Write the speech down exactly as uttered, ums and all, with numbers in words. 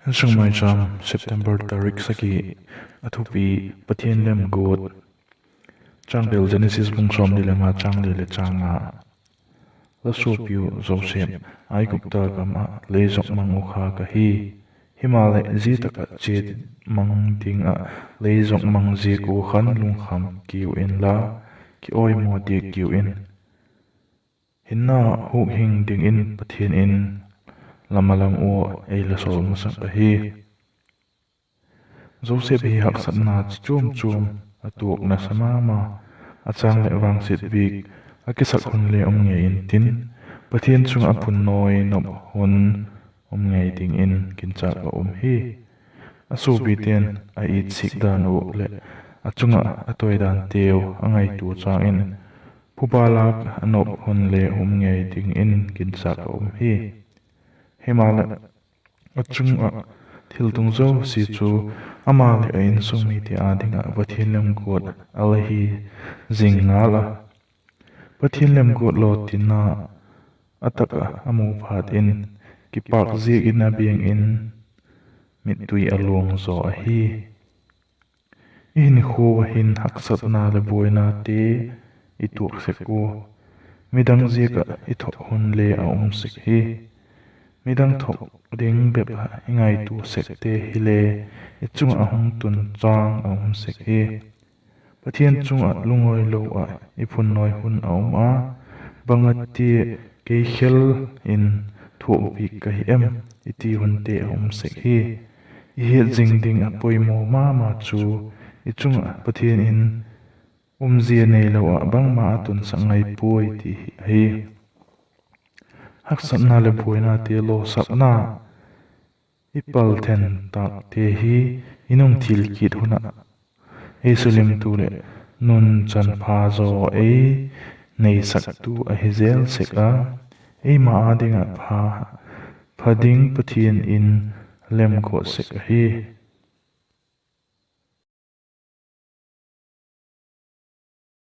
Insung Maicham, September tarik sagi. A thupi: Pathian lemguat. Changtel: Genesis bung sawmni le nga, chang li leh chang nga. La suapiu Joseph, Aigupta gam ah lei zuak mang uh kha ka hi. Himaleh, zia tak ah chia mang ding ah lei zuak mang ziak ua khan lungkham kiu inla, kiawimaw diak kiu in. Hinna hukhing dingin Pathian in lam a lam ua ei la sawl masak ahi. Joseph hi haksatna chi chuam chuam a tuak nasa ma ma, a châng leh vangsiat bik a kisak hun le um ngei intin, Pathian chung ah phunnawi nop hun um ngei dingin ginchâk a um hi. A suapite'n a it sik dan uh leh a chung ah a toi danteu a ngaitua châng in, phuba lâk a nop hun le um ngei dingin ginchâk a um hi. Himaleh, a chung ah thil tung zosia chu ama leh a insung mite â ding ah Pathian lemguat a la hi zing ngal a. Pathian lemguat lawtinna a tak ah a mu phat in, kipâk ziakin a biang in mittui a luang zaw ahi. I hinkhua ah hin haksatna leh buainate i tuak sek ua, midang ziak ah i thok hun le a um sek hi. Midang thok ding bep ah i ngaitua sekte hile, i chung ah a hung tun châng a um sek hi. Pathian chung ah lungawi lo ah i phunnawi hun a um a, bang a tia kei khel in thuak bik ka hi em, i ti hunte a um sek hi. I hiat zing ding a poimaw ma ma chu, i chung ah Pathian in umzia neilo ah bangma a tunsak ngai puai ti hi ahi. Haksatna leh buainate lawsakna i palthen tâkte hi i nung thil kit hun ah ei sulimtu leh nunchan pha zaw ei neisaktu ahi zel sek a, eima â ding ah pha, pha ding Pathian in lemguat sek ahi.